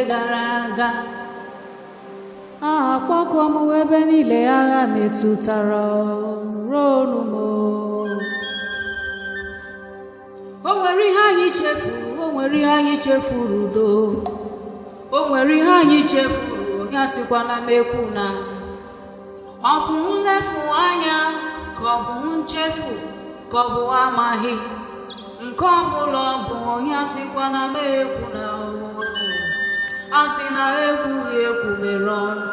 gara aga. Akpọkuo m ebe niile agha metụtara, nụrụ olu m. O nwere ihe anyị chefuru, o nwere ihe anyị chefuru do, o nwere ihe anyị chefuru. Onye asịkwana m ekwu na ọ bụ nlefu anya, ka ọ bụ nchefu, ka ọ bụ amaghị. Nke ọbụla ọ bụ, onye asịkwana m ekwu na a sị na ekwughị ekwu mere ọnụ.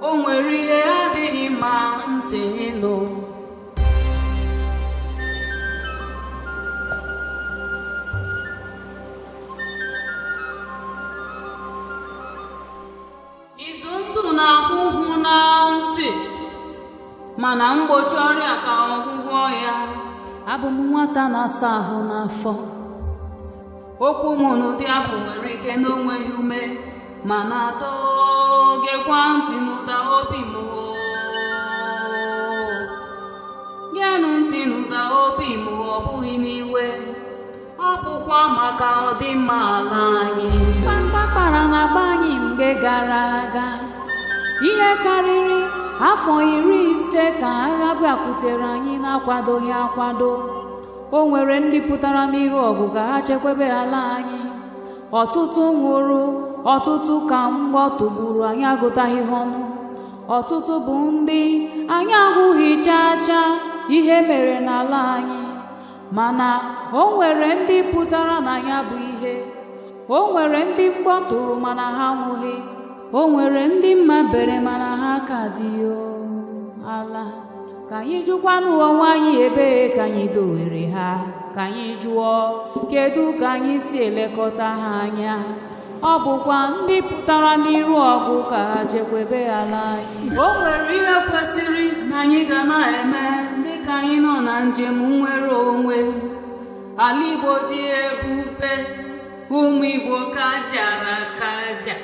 O nwere ihe adịghị mma ntị ịnụ. Izu ndụ na-akwụhụ na ntị, mana mgbochi ọrịa ka ọgwụgwọ ya. Abụ m nwata na-asa ahụ n'afọ. Okwu m n'ụdị abụ nwere ike n'onweghị ume, mana atọgekwa ntị n'ụda obi m. Geenụ ntị n'ụda obi m, ọ bụghị n'iwe, ọ bụkwa maka ọdịmma ala anyị. Mkpamkpa kpara na-agba anyị mgbe gara aga, ihe karịrị afọ 50 ka agha bịakwutere anyị na-akwadoghị akwado. O nwere ndị pụtara n'iru ọgụ ka ha chekwebe ala anyị. Ọtụtụ nwụrụ, ọtụtụ ka mgbọ tụgburu, anyị agụtaghị ha ọnụ. Ọtụtụ bụ ndị anyị ahụghị chaa chaa ihe mere n'ala anyị. Mana o nwere ndị pụtara na ya bụ ihe. O nwere ndị mgbọ tụrụ mana ha anwụghị. O nwere ndị mma bere mana ha ka dị ala. Ka anyị jụkwanụ onwe anyị, ebee ka anyị dowere ha? Ka anyị jụọ, kedu ka anyị si elekọta ha anya? Ọ bụkwa ndị pụtara n'iru ọgụ ka ha chekwebe ala anyị. O nwere ihe kwesịrị na anyị ga na-eme dịka anyị nọ na njem nnwere onwe. Ala Igbo dị ebube, ụmụ Igbo ka jara kaja.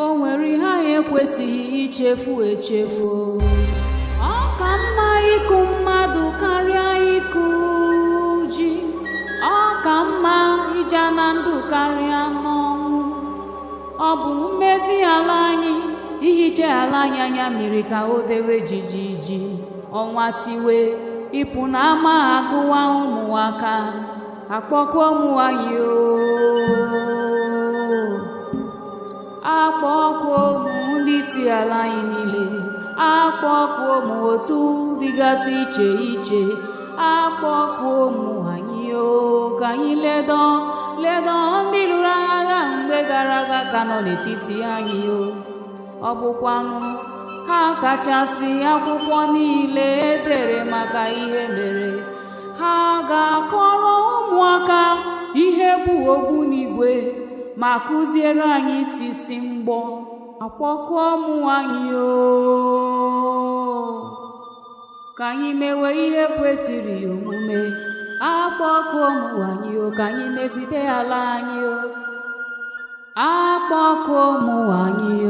O nwere ihe anyị ekwesịghị ichefu echefu. Ọ ka mma ịkụ mmadụ karịa ịkụ ji. Ọ ka mma ịja na ndụ karịa n'ọnwụ. Ọ bụ mmezi ala anyị, ihicha ala anyị anya mmiri ka o dewe jijiji. Ọnwa tiwe, ịpụ na ama agụwa ụmụaka. Akpọkuo ụmụ anyị o, akpọkuo ụmụ ndị isi ala anyị niile, akpọkuo ụmụ otu dịgasị iche iche, akpọkuo ụmụ anyị o, ka anyị ledo ledo ndị lụrụ agha mgbe gara aga ka nọ n'etiti anyị o. Ọ bụkwanụ ha kachasị akwụkwọ niile edere maka ihe mere. Ha ga-akọrọ ụmụaka ihe bụ ogbunigwe ma kụziere anyị isisi mgbọ. Akpọkuo ụmụ anyị o, ka anyị mewe ihe kwesịrị omume. Akpọkuo ụmụ anyị o, ka anyị mezite ala anyị o. Akpọkuo ụmụ anyị o.